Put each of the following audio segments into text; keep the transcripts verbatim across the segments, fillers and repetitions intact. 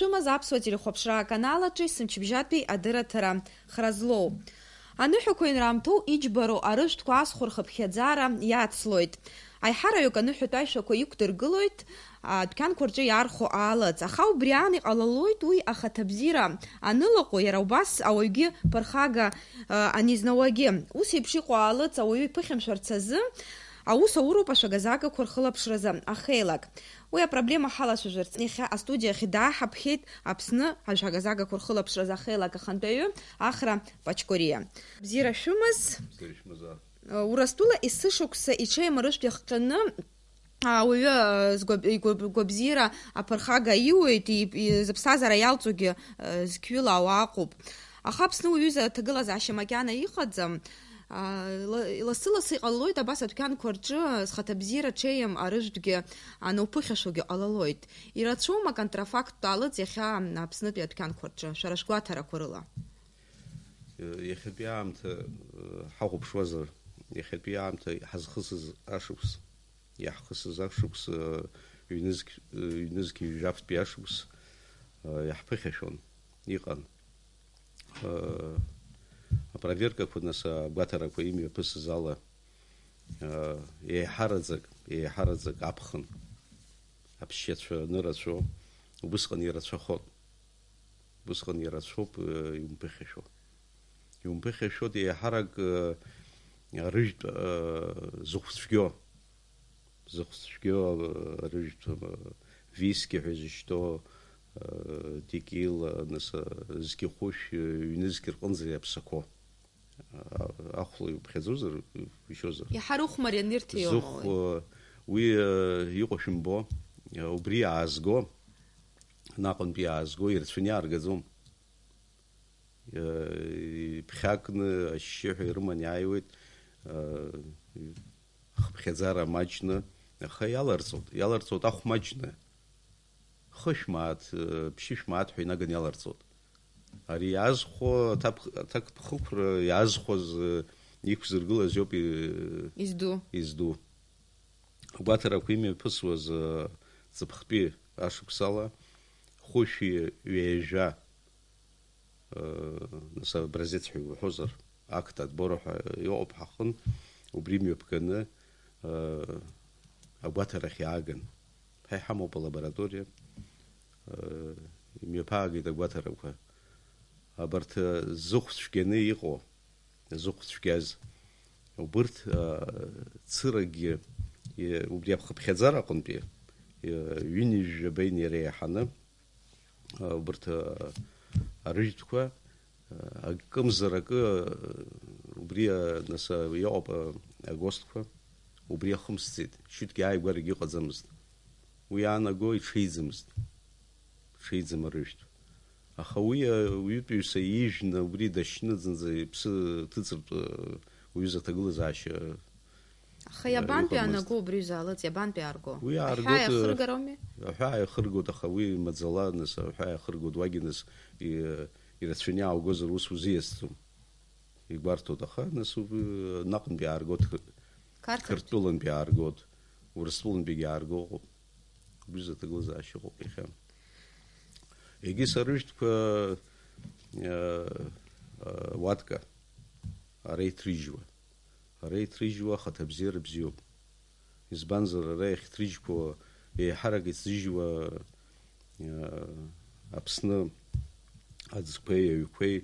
Шәымаз аԥсуа телехәаԥшра аканал аҿы есымчыбжьатәи адырраҭара хра злоу. Аныҳәақәа инраамҭоу иџьбароу арыжәтәқәа азхәа рхыԥхьаӡара иацлоит. Аиҳараҩык аныҳәатә аишәақәа иқәдыргылоит адәқьанқәа рҿы иаархәо аалыҵ, аха убри аан иҟалалоит уи ахаҭабзиара анылаҟәу, иара убас ауаҩгьы ԥырхага, а, анизнауагьы. Ус еиԥш иҟоу аалыҵ ауаҩы иԥыхьамшәарц азы аус ауроуп ашәага-загақәа рхылаԥшразы ахеилак. Уи апроблема ҳалацәажәарц иахьа астудиа ахь дааҳаԥхьеит Аԥсны ашәага-загақәа рхылаԥшразы ахеилак ахантәаҩы Ахра Пачкориа. Бзиара шәымаз. Бзиара шәымазар. Урыстәыла есышықәса иҽеим арыжәтә иахҟьаны, ауаҩы, а, згәаб-, игәаб-, гәабзиара аԥырхага аиуеит, и-, и-, зыԥсҭазаара иалҵуагьы, а, зқьҩыла ауаа ыҟоуп. Аха Аԥсны уаҩыза аҭагылазаашьа макьана иҟаӡам. А, ла-, лассы-лассы иҟалалоит абас адәқьанқәа рҿы зхаҭабзиара ҽеим арыжәтәгьы ануԥыхьашәогьы ҟалалоит. Ирацәоума аконтрафакттә аалыҵ иахьа Аԥснытәи адәқьанқәа рҿы, шәара шәгәаҭарақәа рыла? Иахьатәи аамҭа, э, ҳахәаԥшуазар, иахьатәи аамҭа ҳазхысыз ашықәс, иаҳхысыз ашықәс, э, ҩнызқь, э, ҩнызқь ҩажәафтәи ашықәс, э, иаҳԥыхьашәон, иҟан. Э, апроверкақәа, нас, агәаҭарақәа имҩаԥысыз ала, э, еиҳараӡак, еиҳараӡак аԥхын, аԥсшьацәа анырацәоу, убысҟан ирацәахот. Усҟан ирацәоуп, э, иумԥыхьашәо. Иумԥыхьашәоит еиҳарак, э, арыжәтә, э, зыхәцәгьо. Зыхәцәгьо, э, арыжәтә, э, виски ҳәа изышьҭоу, э, текила, нас, э, зқьы хәышә, э, ҩнызқь рҟынӡа иаԥсақәо. Ахәла иуԥхьаӡозар, ишьозар? Иаҳа рыхә марианы ирҭиуама уи? Зыхә, уи, э, иҟоу шәымбо, э, убри аазго, наҟынтәи аазго ирацәаны иааргаӡом. Э, иԥхьакны ашьшьыҳәа ирыманы иааиуеит, э, хыԥхьаӡара маҷны, аха иаларҵоит, иаларҵоит ахә маҷны. Хышә мааҭ, э, ԥшьышә мааҭ ҳәа инаганы иаларҵоит. Ари иаазхәо аҭак-, аҭакԥхықәра иаазхәаз, э, иқәзыргылаз иоуп, э, изду. Изду. Агәаҭарақәа имҩаԥысуаз, э, ҵыԥхтәи ашықәсала хәышәи ҩажәа, э, нас образец ҳәа иуҳәозар, акт отбора ҳәа иҟоуп ҳахын, убри мҩаԥганы, э, агәаҭарахь иааган. Ҳа иҳамоуп алабораториа, э, имҩаԥаагеит агәаҭарақәа. Абарҭ, э, зыхә цәгьаны иҟоу, зыхә цәгьаз, убырҭ, э, цыракгьы, э, убри аԥхыԥхьаӡара аҟынтәи, э, ҩынҩажәаба иреиҳаны, э, убырҭ, э, арыжәтәқәа, акымзар акы, убри, а, нас, а, иҟоуп, а, агостқәа, убри ахымсӡеит, шьыҭк иааигәарагьы ыҟаӡамызт. Уи иаанаго иҽеиӡамызт, иҽеиӡам арыжәтә. Аха уи, а, уаҩытәыҩса ижәны, убри дашьны зынӡа иԥсы ҭыҵыртә, а, уҩыза аҭагылазаашьа Аха иабантәи иҟамызт. Иаанаго убри изаалыҵ, иабантәи иаарго? Уи ааргоит, аҳәаа иахыргароуми? Аҳәаа иахыргоит, аха уи маӡала, нас, аҳәаа иахыргоит, уагьы, нас, и-, ирацәаны иааугозар, ус узиасӡом. Игәарҭоит, аха, нас, убри наҟынтәи иааргоит, Қарҭыртә. Қырҭтәылантәи иааргоит, Урыстәылантәигьы иаарго ыҟоуп. Убри изы аҭагылазаашьа ыҟоуп иахьа. Егьыс арыжәтәқәа, э, э, уатка, ара иҭрыжьуа. Ара иҭрыжьуа ахаҭабзиара бзиоуп. Избанзар, ара иахьҭрыжьқәоу еиҳарак иҭрыжьуа, э, Аԥсны аӡқәеи аҩқәеи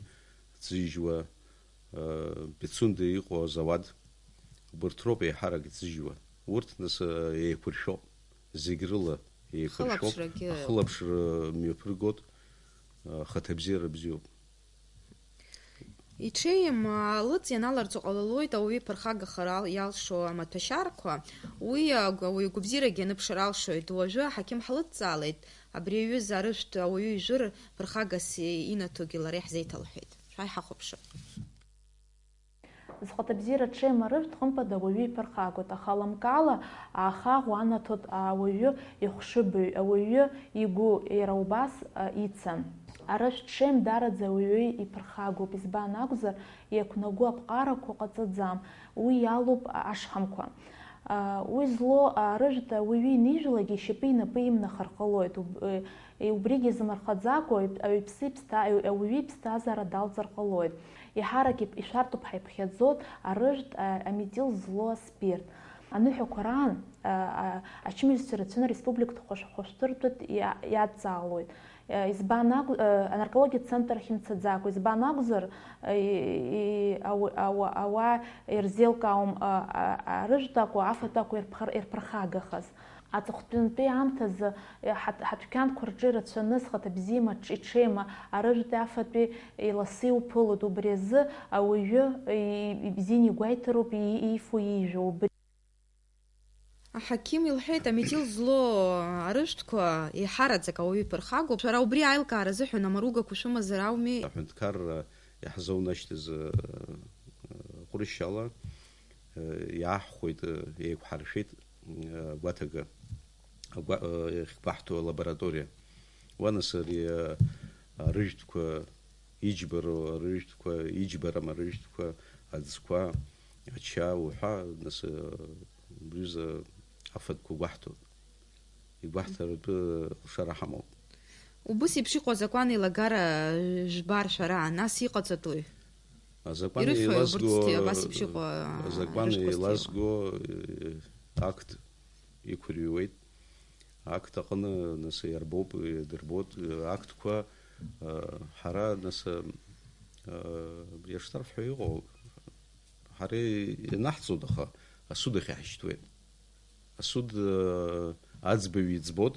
ҭрыжьуа, э, Пицунда иҟоу азауад, убырҭ роуп еиҳарак иҭрыжьуа. Урҭ, нас, э, еиқәыршәоуп, зегь рыла еиқәыршәоуп. Ахылаԥшрагьы. Ахылаԥшра мҩаԥыргоит, э, ахаҭабзиара бзиоуп. Иҽеим аалыҵ ианаларҵо ҟалалоит ауаҩы иԥырхагахар ал-, иалшо амаҭәашьарқәа. Уи агә-, ауаҩы игәабзиарагьы аныԥшыр алшоит. Уажәы аҳақьым ҳлыдҵаалеит, абри аҩыза арыжәтә ауаҩы ижәыр ԥырхагас инаҭогьы лара иаҳзеиҭалҳәеит. Шәааи ҳахәаԥшып. Зхаҭабзиара ҽеим арыжәтә хымԥада ауаҩы иԥырхагоит, аха лымкаала аахаӷә анаҭоит ауаҩы ихәшыбаҩ, ауаҩы игәы иара убас, а, ицын. Арыжәтә ҽеим даараӡа ауаҩы иԥырхагоуп, избан акәзар, иақәнагоу аԥҟарақәа ҟаҵаӡам, уи иалоуп ашҳамқәа. Уи злоу арыжәтә ауаҩы инижәлак ишьапы инапы имнахыр ҟалоит. Уб-, э, убригьы измырхаӡакәа ауаҩ-, ауаҩԥсы иԥсҭа-, ауаҩы иԥсҭазаара далҵыр ҟалоит. Еиҳарак ип-, ишәарҭоуп ҳәа иԥхьаӡоит арыжәтә, а, аметил злоу аспирт. Аныҳәақәа раан, а, а, ачымазцәа рацәаны ареспубликатә хәаш-, хәышәтәыртәык иа-, иадҵаалоит. Э, избан акәу-, э, анаркологиатә центр ахь имцаӡакәа, избан акәзар, э, и-, и-, ауа-, ауа-, ауаа ирзеилкаауам, а, а, а, арыжәтәақәа, афатәақәа ирԥхар-, ирԥырхагахаз. Аҵыхәтәантәи аамҭазы, э, ҳаҭ-, ҳадәқьанқәа рҿы ирацәаны зхаҭабзиам аҽ-, иҽеим арыжәтәи афатәи иласы иуԥылоит, убри азы ауаҩы и-, ибзианы игәеиҭароуп и-, иифо-иижәуа, убри. Аҳақьым илҳәеит, аметил злоу арыжәтәқәа еиҳараӡак ауаҩы иԥырхагоуп. Шәара убри аилкаара азыҳәан амаругақәа шәымазар ауми? Аҳәынҭқарра иаҳзаунашьҭыз, э, ҟәрышьала, э, иааҳхәоит, э, еиқәҳаршәеит, э, агәаҭага, агәа-, э, иахьгәаҳҭо алабораториа. Уа нас ари, э, арыжәтәқәа иџьбароу, арыжәтәқәа иџьбарам, арыжәтәқәа аӡқәа, ача уҳәа, нас, э, убри рзы афатәқәа гәаҳҭоит. Игәаҳҭаратәы алшара ҳамоуп. Убыс еиԥш иҟоу азакәан еилагара жәбар шәара, нас иҟаҵатәуи? Азакәан Ирыхьуеи еилазго, убырҭ абас еиԥш иҟоу, а, азакәан арыжәтәқәа зҭиуа? Еилазго, э, акт иқәырҩуеит. Акт аҟны, нас, иарбоуп, идырбоит, э, актқәа, э, ҳара, нас, э, э, иаштарф ҳәа иҟоу, ҳара ианаҳҵоит, аха асуд ахь иаҳшьҭуеит. Асуд, э, аӡбаҩ иӡбоит,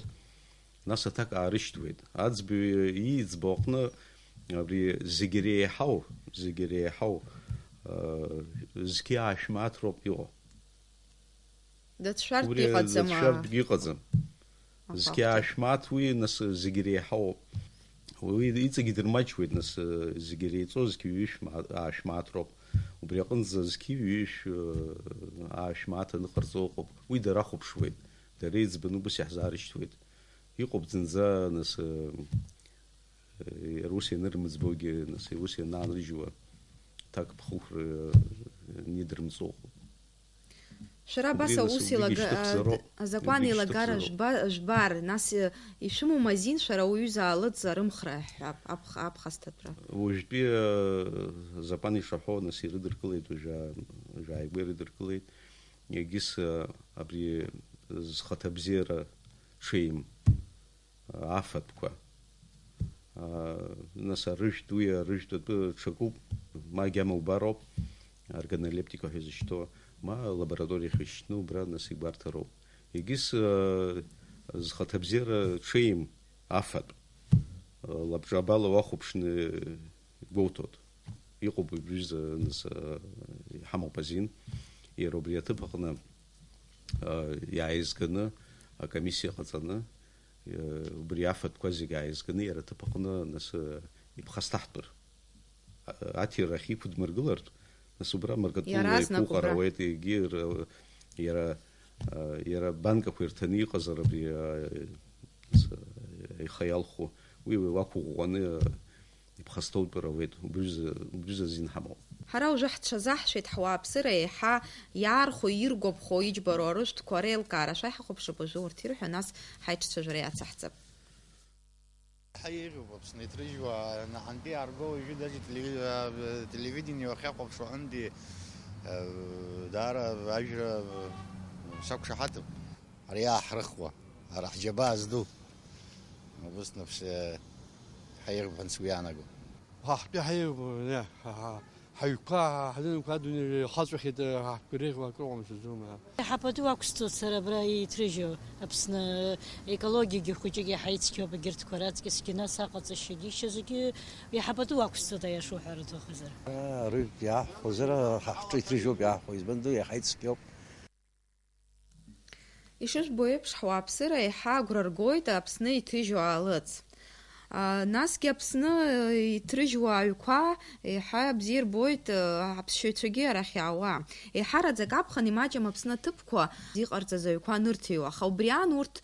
нас аҭак аарышьҭуеит. Аӡбаҩ ииӡбо аҟны абри зегь иреиҳау, зегь иреиҳау, э, зқьи аашә мааҭ роуп иҟоу. Дацәшәартә Убри иҟаӡам, дацәшәартә аа. Иҟаӡам. Афакт. Зқьи аашә мааҭ уи, нас, зегь иреиҳауоуп. Уи иҵегь идырмаҷуеит, нас, зегь иреиҵо, зқьи ҩышә ма-, аашә мааҭ роуп. Убри аҟынӡа зқьи ҩышә, э, аашә мааҭ аныҟарҵо ыҟоуп. Уи дара ахәаԥшуеит. Дара иӡбаны убас иаҳзаарышьҭуеит. Иҟоуп зынӡа, нас, э, э, ус ианырмыӡбогьы, нас, ус ианаанрыжьуа, ҭак ԥхықәра, э, нидырмҵо ыҟоуп. Шәара абас Убри, нас, аус убригьы еилага-, шьҭыхзароуп. Азакәан Убригьы еилагара шьҭыхзароуп. Жәба-, жәбар, нас, э, ишәымоума азин шәара уҩыза аалыҵ арымхра ҳәа, аԥх-, аԥхасҭатәра? Уажәтәи, э, азакәан ишаҳәо, нас, ирыдыркылеит, уажә, уажә ааигәа ирыдыркылеит. Егьыс, э, абри зхаҭабзиара ҽеим, э, афатәқәа. Нас арыжәтә, уи арыжәтә атәы ҽакуп, ма агьама убароуп, органолептика ҳәа изышьҭоу, ма лабораториахь ишьҭны убра нас игәарҭароуп. Егьыс, э, зхаҭабзиара ҽеим афатә, э, лабҿабала уахәаԥшны игәоуҭоит. Иҟоуп убри рзы, нас, э, иҳамоуп азин. Иара убри аҭыԥ аҟны, э, иааизганы, акомиссиа ҟаҵаны, убри афатәқәа зегьы ааизганы иара аҭыԥ аҟны нас, э, иԥхасҭаҳтәыр. А-, аҭира ахь иқәдмыргылартә, нас убра амыркатәыла Иаразнак иқәҟара убра. Ауеит, егьи р-, иара, э, иара банкақәа ирҭаны иҟазар абри, э, с-, ихы иалху, уи уақәыӷәӷәаны, э, иԥхасҭоутәыр ауеит, убризы, убризы азин ҳамоуп. Ҳара уажәы ҳҽазаҳшәеит ҳуааԥсыра еиҳа иаархәо, иргәаԥхо, иџьбароу арыжәтәқәа реилкаара шәа иҳахәаԥшып уажәы урҭ ирҳәо, нас ҳаиҿцәажәара иацаҳҵап. Ҳа еиӷьуп Аԥсны иҭрыжьуа, наҟантәи иаарго уажәы даже телеви-, а, телевидение уахьахәаԥшуа аҟынтәи, а, даара ажәра, а, сақәшаҳаҭуп. Ара иааҳрыхуа, ара ҳџьабаа зду. Убыс наԥс, э, ҳаиӷьуп ҳәа сгәы иаанаго. Ҳа ҳтәы ҳаиӷьуп, не, ҳа, ҳа, ҳаҩқәа, ҳа, ҳлымқәа адунеи ихаҵәахьеит, э, ҳа ҳгәырӷьо акрыҟоума сыздума. Иҳабатәу ақәсҵоит сара абра иҭрыжьу Аԥсны, э, екологиагьы хәыҷык иаҳа ицқьоуп, егьырҭқәа раҵкьысгьы, нас аҟаҵашьагьы ишьа зегьы иҳабатәу ақәсҵоит, аиаша уҳәар аҭахызар. Э, рыжәтә иаҳхәозар, ҳа ҳҿы иҭрыжьуп иаҳхәо, избан ду иаҳа ицқьоуп. Ишыжәбо еиԥш, ҳуааԥсыра еиҳа агәра ргоит Аԥсны иҭыжьу аалыҵ. А, насгьы Аԥсны иҭрыжьуа аҩқәа еиҳа бзиа рбоит, а, аԥсшьаҩцәагьы арахь иаауа. Еиҳараӡак аԥхын имаҷым Аԥсны аҭыԥқәа иҟарҵаз аҩқәа анырҭиуа, аха убри аан урҭ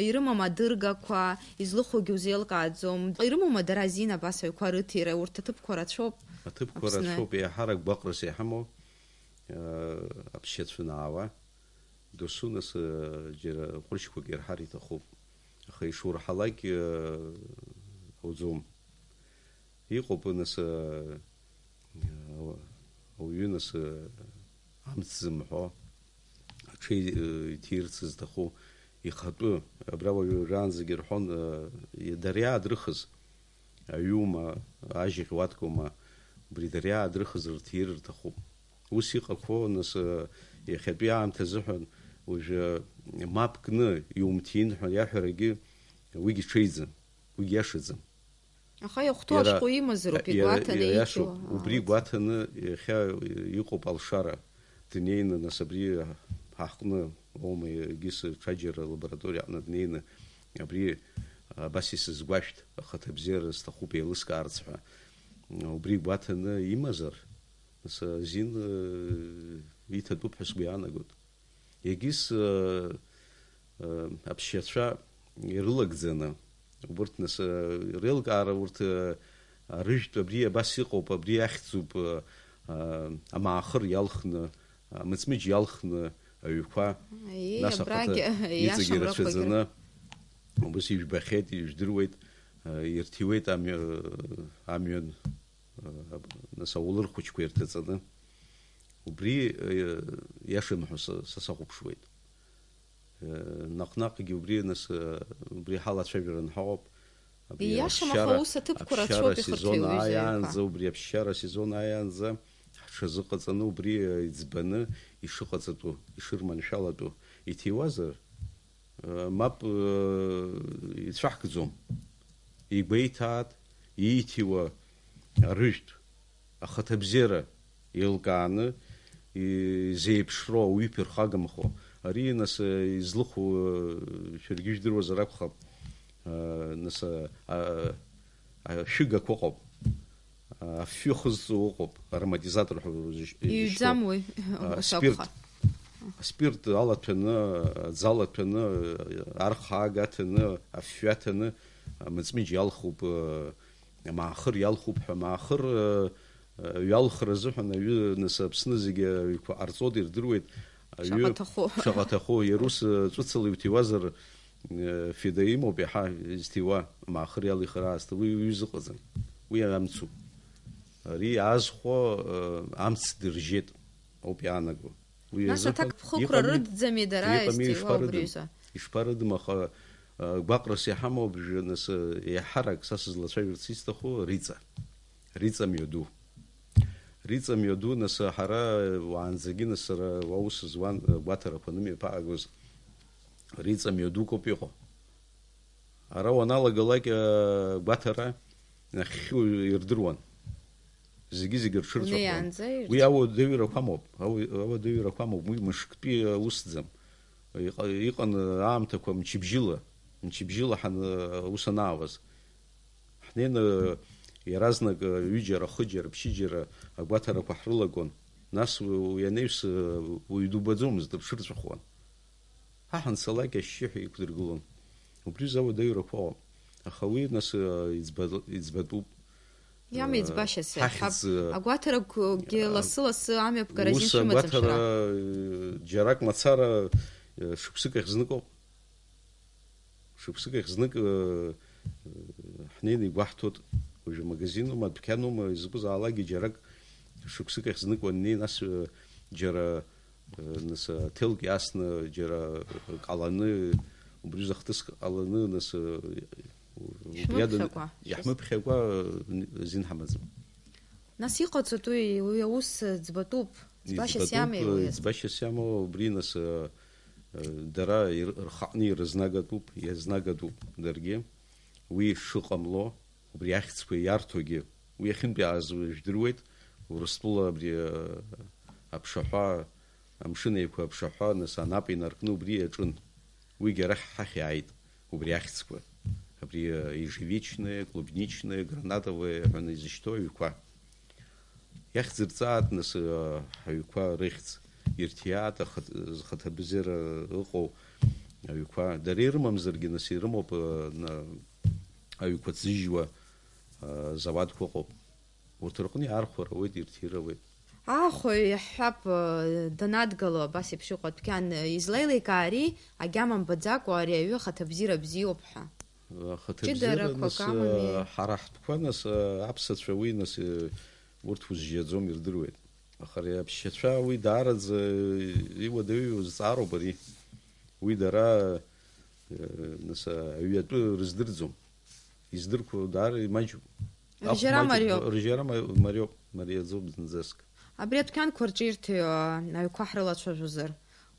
ирымам адыргақәа, излыхугьы узеилкааӡом. Ирымоума дара азин абас аҩқәа рыҭира, урҭ аҭыԥқәа рацәоуп Аҭыԥқәа Аԥсны. Рацәоуп, еиҳарак гәаҟрас иҳамоу, э, аԥсшьацәа анаауа. Досу, нас, э, џьара ҟәрышьқәак ирҳар иҭахуп. Аха ишурҳалак, э, ауӡом. Иҟоуп, нас, э, ауаҩы, нас, э, амц зымҳәо, аҽеи-, э, иҭирц зҭаху, ихатәы, абра уажәраанӡагьы рҳәон, э, дара иаадрыхыз, аҩума, ажьыхь уаткоума, убри дара иаадрыхыз рҭир рҭахуп. Ус иҟақәоу, нас, э, иахьатәи аамҭа азыҳәан уажәы мап кны иумҭин ҳәа иаҳәарагьы уигьы ҽеиӡам, уигьы иашаӡам. Аха иахәҭоу Иара, ашәҟәы имазароуп, иара, игәаҭаны иара иашоуп. Иқьуа, Убри аац. Гәаҭаны иахьа иҟоуп алшара. Днеины, нас, абри ҳаҟны, оума, егьыс ҽаџьара лабораториа аҟны днеины, абри абас исызгәашәҭ, ахаҭабзиара сҭахуп еилыскаарц ҳәа. Убри гәаҭаны имазар, нас, азин, э, иҭатәуп ҳәа сгәы иаанагоит. Егьыс, э, э, аԥсшьацәа ирылагӡаны, убырҭ, нас, э, реилкаара урҭ, э, арыжәтә абри абас иҟоуп, абри ахьӡуп, э, э, амаахыр иалхны, амыҵмыџь иалхны аҩқәа, Аиеи, нас ахаҭа абрагь иҵегь иашам рацәаӡаны, рақәагьы. Убыс ижәбахьеит, ижәдыруеит, э, ирҭиуеит амҩа-, амҩан, э, нас аулыр хәыҷқәа ирҭаҵаны. Убри, э, иашам ҳәа са, са сахәаԥшуеит. Э, наҟ-наҟгьы убри, нас, э, убри ҳалацәажәара анҳауп. Абри Ииашам, аха аԥсшьара, ус аҭыԥқәа аԥсшьара рацәоуп сезон ихырҭәыҩуа ааиаанӡа, ҩызаҩқәа. Убри аԥсшьара сезон ааиаанӡа ҳҽазыҟаҵаны, убри, э, иӡбаны ишыҟаҵатәу, ишырманшәалатәу иҭиуазар, э, мап, э, ицәаҳкӡом. Игәеиҭааит, ииҭиуа арыжәтә. Ахаҭабзиара еилкааны, изеиԥшроу, ауаҩы иԥырхагамхо. Ари, нас, излыху, шәаргьы ижәдыруазар акәхап, нас, а, а, ашәыгақәа ыҟоуп, афҩы ахызҵо ыҟоуп, ароматизатор ҳәа узышь-, изышьҭоу. Иҩӡам уи, А, ус спирт. Акәхап. Аспирт алаҭәаны, аӡы алаҭәаны, арха агаҭаны, афҩы аҭаны, амыҵмыџь иалхуп, а, амаахыр иалхуп ҳәа, амаахыр, э, э, ҩалхра азыҳәан аҩы, нас, Аԥсны зегьы аҩқәа ҟарҵоит, ирдыруеит. Аҩы Шаҟа ҭаху. Шаҟа ҭаху, иара ус, э, ҵәыцала иуҭиуазар, э, фида имоуп иаҳа изҭиуа, амаахыр иалихыр аасҭа, уи уаҩы изыҟаҵам. Уи амцуп. Ари аазхәо, э, амц дыржьеит ауп иаанаго. Уи Нас азыҳәан аҭакԥхықәра иҟами, рыдӡами дара иҟами, изҭиуа ишԥарыдым? Убри азы? Ишԥарыдым, аха, а, гәаҟрас иҳамоуп, нас, а, еиҳарак са сызлацәажәарц исҭаху Риҵа. Риҵа мҩаду. Риҵа мҩаду, нас, а, ҳара, а, уаанӡагьы, нас, сара уа ус зуан, а, гәаҭарақәа анымҩаԥаагоз. Риҵа мҩадук ауп иҟоу. Ара уаналагалак, а, гәаҭара нахьхьи ирдыруан. Зегьы-зегьы рҽырҵәахуан. Унеиаанӡа ирҵәахуан. Уи ауадаҩрақәа амоуп, ауи-, ауадаҩрақәа амоуп, уи мышктәи аусӡам. Иҟа-, иҟан аамҭақәа мчыбжьыла, мчыбжьыла ҳан-, аус анаауаз. Ҳнеины иаразнак ҩыџьара, хыџьара, ԥшьыџьара агәаҭарақәа ҳрылагон. Нас уи, уи анаҩс уаҩ дубаӡомызт, рҽырҵәахуан. Ҳа ҳанцалак ашьшьыҳәа иқәдыргылон. Убри рзы ауадаҩрақәа ыҟоуп. Аха уи, нас, э, иӡба-, иӡбатәуп. Иамеи Э, ӡбашьас ҳахьӡ, иҳәап, э, агәаҭарақәагьы э, лассы-лассы амҩаԥгара азин ус шәымаӡам агәаҭара, шәара. Э, џьарак мацара, э, шықәсык ахь знык ауп. Шықәсык ахь знык, э, э, ҳнеины игәаҳҭоит. Уажәы магазинума, адәқьанума, изакәызаалакгьы џьарак шықәсык ахь знык уаннеи, нас, э, џьара Э, нас, аҭелк иасны, џьара ҟаланы, убри рзы хҭыск ҟаланы, нас, э, убри ада Ишәмыԥхьакәа. Иаҳмыԥхьакәа, э, азин ҳамаӡам. Нас иҟаҵатәуи, уи аус ӡбатәуп, ӡбашьас Иӡбатәуп, иамеи уи э, азы? Ӡбашьас иамоу убри, нас, э, э, дара ир-, рхаҟны ирызнагатәуп, иазнагатәуп даргьы. Уи шыҟамло, убри ахьӡқәа иарҭогьы, уи иахьынтәааз жәдыруеит, Урыстәыла абри, а, аԥшаҳәа, Амшын Еиқәа аԥшаҳәа, нас, анап инаркны убри иаҿын. Уигьы арахь ҳахь иааит, убри ахьӡқәа. Абри, а, ежевичные, клубничные, гранатовые ҳәа изышьҭоу аҩқәа. Иахьӡырҵаат, нас, а, аҩқәа рыхьӡ, ирҭиаат ахаҭ-, зхаҭабзиара ыҟоу аҩқәа. Дара ирымамзаргьы, нас, ирымоуп, а, на-, аҩқәа ҭзыжьуа, а, зауадқәа ыҟоуп. Урҭ рҟны иаархәар ауеит, ирҭир ауеит. Аахәаҩ иаҳҳәап, данадгыло абас еиԥш иҟоу адәқьан излеиликаари, агьама мбаӡакәа ари аҩы ахаҭабзиара бзиоуп ҳәа? Ҷыдарақәак Ахаҭабзиара нас, амами? Ҳара ҳтәқәа нас, аԥсацәа уи нас, урҭ узжьаӡом, ирдыруеит. Аха ари аԥсшьацәа уи даараӡа иуадаҩу зҵаароуп ари. Уи дара, нас, аҩы атәы рыздырӡом. Издырқәо даара имаҷуп. Ржьара мариоуп. Ржьара ма-, мариоуп, мариаӡоуп зынӡаск. Абри адәқьанқәа рҿы ирҭиуа аҩқәа ҳрылацәажәозар,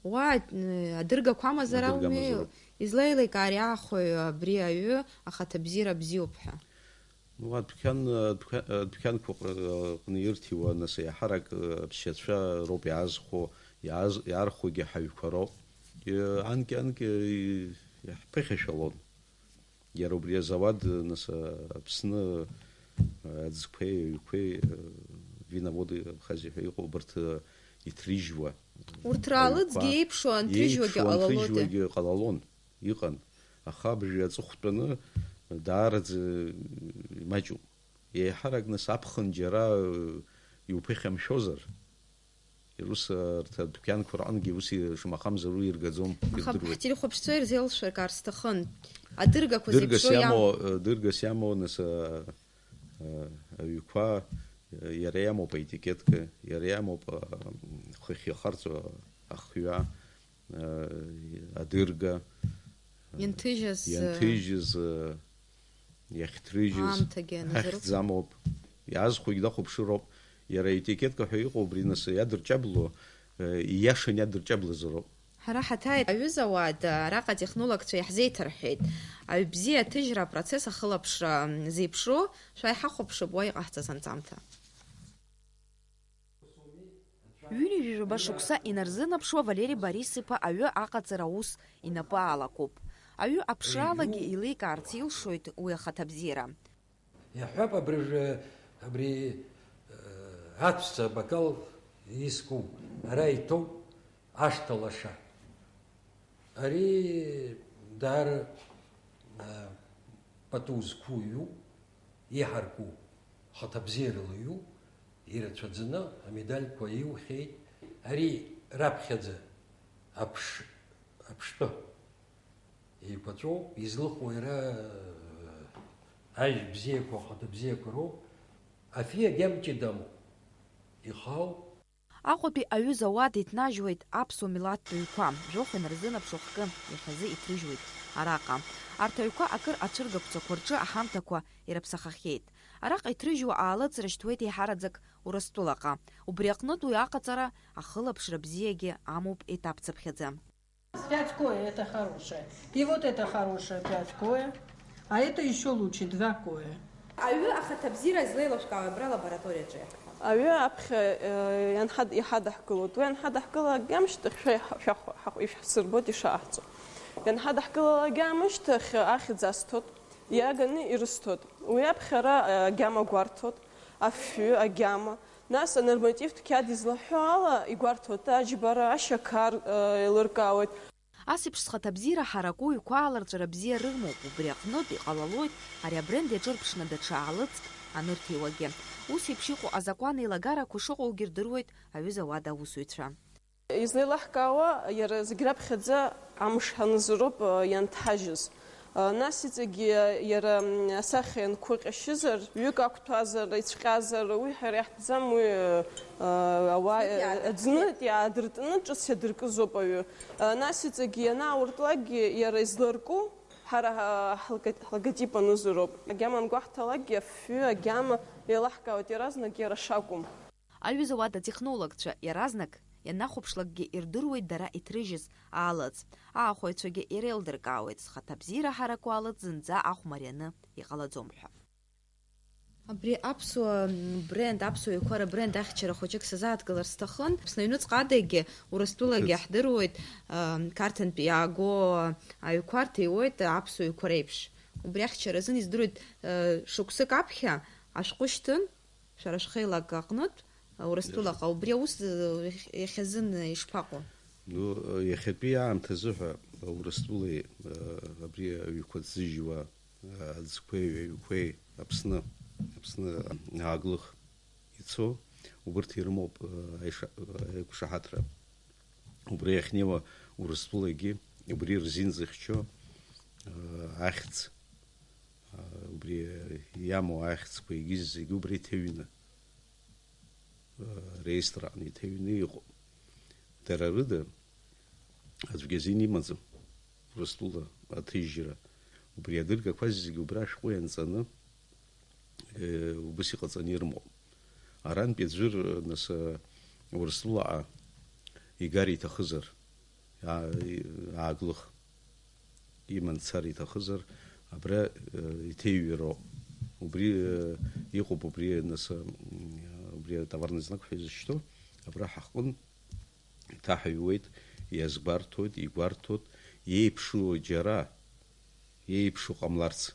уа, э, адыргақәа амазар ауми, излеиликаари аахәаҩ абри аҩы ахаҭабзиара бзиоуп ҳәа? Ну, адәқьан, адәқьа-, адәқьанқәа ҟ-, ҟны ирҭиуа, нас, еиҳарак, э, аԥсшьацәа роуп иаазхәо, иааз-, иаархәогьы ҳаҩқәа роуп. Э, анкьа-анкьа и-, иаҳԥыхьашәалон. Иара убри азауад, нас, Аԥсны аӡқәеи аҩқәеи, виноводы Абхазиа ҳәа иҟоу убарҭ иҭрыжьуа. Урҭ раалыҵгьы аҩқәа еиԥшу анҭрыжьуагьы еиԥшу ҟалалода? Анҭрыжьуагьы ҟалалон, иҟан. Аха абжа аҵыхәтәаны даараӡа имаҷуп. Еиҳарак, нас, аԥхын џьара иуԥыхьамшәозар, Ирус, арҭ адәқьанқәа рҟынгьы ус и-, шамахамзар уи иргаӡом, аха ирдыруеит. Ҳтелехәаԥшцәа ирзеилшәыркаар сҭахын. Адыргақәа Дыргас зеиԥшроу иам-, иамоу, э, дыргас иамоу, нас, э, э, аҩқәа, э, иара иамоуп аетикетка, иара иамоуп, э, хыхь иахарҵо ахҩа, э, адырга, э, Ианҭыжьыз, э, ианҭыжьыз, э, иахьҭрыжьыз, аамҭагьы аназыруп. Ҳахьӡ амоуп. Иаазхәогь дахәаԥшыроуп. Иара аетикетка ҳәа иҟоу убри, нас, иадырҷабло, э, ииашаны иадырҷаблазароуп. Ҳара ҳаҭааит аҩыза ауада, араҟа атехнологцәа иаҳзеиҭарҳәеит. Аҩ бзиа аҭыжьра апроцесс ахылаԥшра зеиԥшроу, шәааиҳахәаԥшып уа иҟаҳҵаз анҵамҭа. Ҩынҩажәижәаба шықәса инарзынаԥшуа Валери Борис-иԥа аҩы аҟаҵара аус инапы алакуп. Аҩы аԥшраалагьы еиликаарц илшоит уи ахаҭабзиара. Иаҳҳәап, абри, абри, э, аҵәца абокал иску, ара иҭоуп ашҭа лаша. Ари даара, э, пату зқәу иоуп, иҳарку хаҭабзиарала иоуп, ирацәаӡаны амедальқәа иухьеит. Ари раԥхьаӡа аԥш-, аԥштәы еиқәаҵәоуп, излыху иара, э, ажә бзиақәа, ахада бзиақәа роуп. Афҩы агьама ҷыда амоуп, ихаауп. Аҟәатәи аҩыза ауада иҭнажьуеит аԥсуа милаҭтә ҩқәа, жәохә инарзынаԥшуа хкы иахьазы иҭрыжьуеит араҟа. Арҭ аҩқәа акыр ацәыргақәҵақәа рҿы аҳамҭақәа ираԥсахахьеит. Араҟа иҭрыжьуа аалыҵра шьҭуеит еиҳараӡак Урыстәылаҟа. Убри аҟнытә уи аҟаҵара ахылаԥшра бзиагьы амоуп етап цыԥхьаӡа. Пять кое, это хорошее. И вот это хорошее, пять кое. А это ещё лучше, два кое. Аҩы ахаҭабзиара злеилышәкаауеи абра алабораториаҿы? Аҩы аԥхьа, э, ианҳад-, иҳадаҳкылоит. Уи анҳадаҳкылалак амышьҭахь шәа-, шәа-, ҳа-, ишәаҳсырбоит ишаҳҵо. Ианҳадаҳкылалак амышьҭахь ахьӡ асҭоит, иаганы ирысҭоит. Уи аԥхьара, э, агьама гәарҭоит, афҩы, агьама. Нас анормативтә қьаад излаҳәо ала, игәарҭоит аџьбара, ашьақар, э, еилыркаауеит. Ас еиԥш зхаҭабзиара ҳараку ҩқәа ааларҵәара бзиа рымоуп, убри аҟнытә иҟалалоит ари абренд иаҿырԥшны даҽа аалыҵк анырҭиуагьы. Ус еиԥш иҟоу азакәан еилагарақәа шыҟоугьы рдыруеит аҩыза ауада аусзуҩцәа. Излеилаҳкаауа, иара зегь раԥхьаӡа амш анызароуп, э, ианҭҳажьыз. Э, нас иҵегьы иара, м, асахьа ианқәыҟьашьызар, ҩык ақәҭәазар, ицәҟьазар, уи ҳара иаҳтәӡам, уи, э, ауаа, э, аӡнытә иаадыртны ҿыц иадыркызоуп аҩы. Э, нас иҵегьы ианаауртлакгьы иара изларку, ҳара, ҳа-, ҳлого-, ҳлоготип анызароуп. Агьама ангәаҳҭалакгьы афҩы, агьама еилаҳкаауеит иаразнак иара шакәым. Аҩыза ауада атехнологцәа иаразнак ианахәаԥшлакгьы ирдыруеит дара иҭрыжьыз аалыҵ. Аахәаҩцәагьы иреилдыркаауеит, зхаҭабзиара ҳараку аалыҵ зынӡа ахә марианы иҟалаӡом ҳәа. Абри аԥсуа, м, бренд, аԥсуа ҩқәа рыбренд ахьчара хәыҷык сазааҭгылар сҭахын. Аԥсны аҩныҵҟа адагьы, Урыстәылагьы иаҳдыруеит, м, Қарҭынтә иааго аҩқәа рҭиуеит аԥсуа ҩқәа реиԥш. Убри ахьчара азын издыруеит, м, шықәсык аԥхьа ашәҟәы шьҭын, Шәара шәхеилак аҟнытә, Урыстәылаҟа, убри аус, э, иахь-, иахьазын, э, ишԥаҟоу? Ну, э, иахьатәи аамҭазы ҳәа Урыстәылеи, э, абри аҩқәа ӡыжьуа, э, аӡқәеи аҩқәеи Аԥсны, Аԥсны ааглых ицо, Убырҭ ирымоуп, э, аиша-, э, аиқәшаҳаҭра. Убри иахьнеиуа Урыстәылагьы, убри рзин зыхьчо, э, ахьӡ, э, убри иамоу ахьӡқәа егьыс зегьы убри иҭаҩны, э, реестр аҟны иҭаҩны иҟоуп. Дара рыда аӡәгьы азин имаӡам Урыстәыла аҭыжьра. Убри адыргақәа зегьы убра ашәҟәы ианҵаны, э, убыс иҟаҵаны ирымоуп. Арантәи аӡәыр, нас, э, Урыстәылаҟа игар иҭахызар, аа-, и-, ааглых иман дцар иҭахызар, абра, э, иҭеиҩыроуп. Убри, э, иҟоуп, убри, нас, э, м, убри атоварный знак ҳәа изышьҭоу, абра ҳаҟын. Иҭаҳҩуеит, иазгәарҭоит, игәарҭоит, иеиԥшу џьара, иеиԥшу ҟамларц.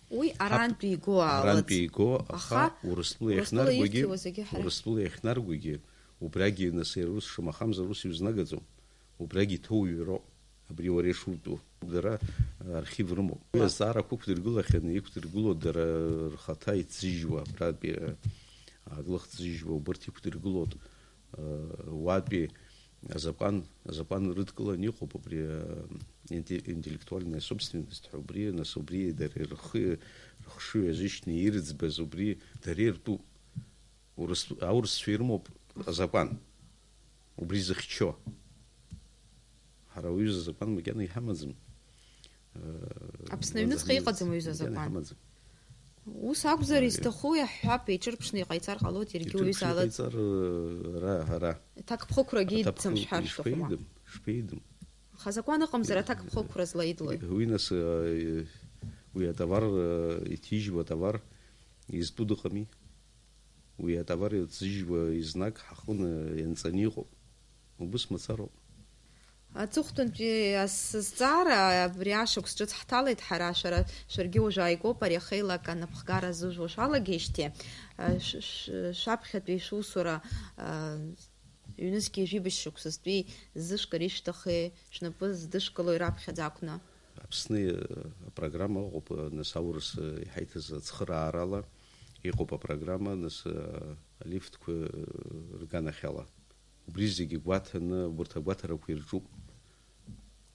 Уи арантәи иго аалыҵ. Арантәи иго, аха аха Урыстәыла Урыстәыла иахьнаргогьы, ирҭиуа зегьы ҳара. Урыстәыла иахьнаргогьы, убрагьы, нас, иара ус шамахамзар ус иузнагаӡом, убрагьы иҭоуҩроуп, абри уара ишутәу. Дара, а, архив рымоуп. Уи Ма- азҵаарақәа ықәдыргылахьаны, иқәдыргылоуп дара рхаҭа иҭзыжьуа, абратәи, а, ааглых ҭзыжьуа, убырҭ иқәдыргылоуп. Уатәи азакәан, азакәан рыдкыланы иҟоуп убри, э, инте-, интеллектуальная собственность ҳәа убри, нас убри дара рхы, рыхшыҩ азышьҭны ирыӡбаз убри дара иртәуп. Урыс-, аурысцәа ирымоуп азакәан, убри зыхьчо. Ҳара уаҩы закәан макьана иҳамаӡам. Аԥсны аҩныҵҟа иҟаӡам уаҩы закәан. Ус акәзар, изҭаху иаҳҳәап, еиҿырԥшны иҟаиҵар ҟалоит, иаргьы уаҩызаалыҵ. Иаҿырԥшны иҟаиҵар, ара, ара. Аҭакԥхықәрагьы идӡам шәҳәар шәҭахума? Шԥеидым, шԥеидым. Аха азакәан ыҟамзар, аҭакԥхықәра злаидлои? Уи нас, уи атовар, иҭижьуа атовар изтәу дыҟами. Уи атовар иҭзыжьуа изнак ҳаҟны ианҵаны иҟоуп. Убыс мацароуп. Аҵыхәтәантәи ас-, сызҵаара абри ашықәс ҿыц ҳҭалеит ҳара, шәара, шәаргьы уажә ааигәоуп, ари ахеилак анапхгара зыжәуа шәалагеижьҭеи, а, шә-, шә-, шәаԥхьатәи шәусура, а, ҩнызқьи жәибжь шықәсазтәи зышәкари шәҭахеи, шәнапы здышәкылои раԥхьаӡа акәны? Аԥсны, э, апрограмма ыҟоуп, э, нас аурыс, э, иҳаиҭаз ацхыраарала иҟоуп апрограмма, нас, э, алифтқәа, э, рганахьала. Убри зегьы гәаҭаны, убарҭ агәаҭарақәа ирҿуп.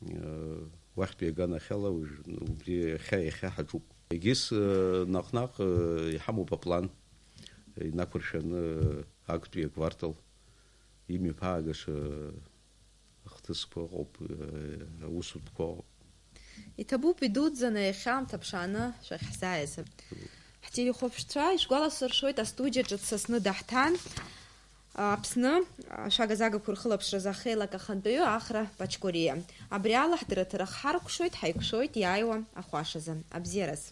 Э, уахьтәи аганахьала уажә, убри иахьа, иахьа ҳаҿуп. Егьыс, э, наҟ-наҟ, э, иҳамоуп аплан, э, инақәыршәаны, э, актәи аквартал имҩаԥаагаша, э, ахҭысқәа ыҟоуп, э, аусутәқәа ыҟоуп. Иҭабуп идуӡӡаны иахьа аамҭа ԥшааны шәахьҳзааиз. Ҳтелехәаԥшцәа ишәгәаласыршәоит, астудиа ҿыц сасны даҳҭан. Аԥсны ашәага-загақәа рхылаԥшразы ахеилак ахантәаҩы Ахра Пачкориа. Абри ала ҳдырраҭара хҳаркәшоит, ҳаиқәшәоит иааиуа ахәашазы. Абзиараз.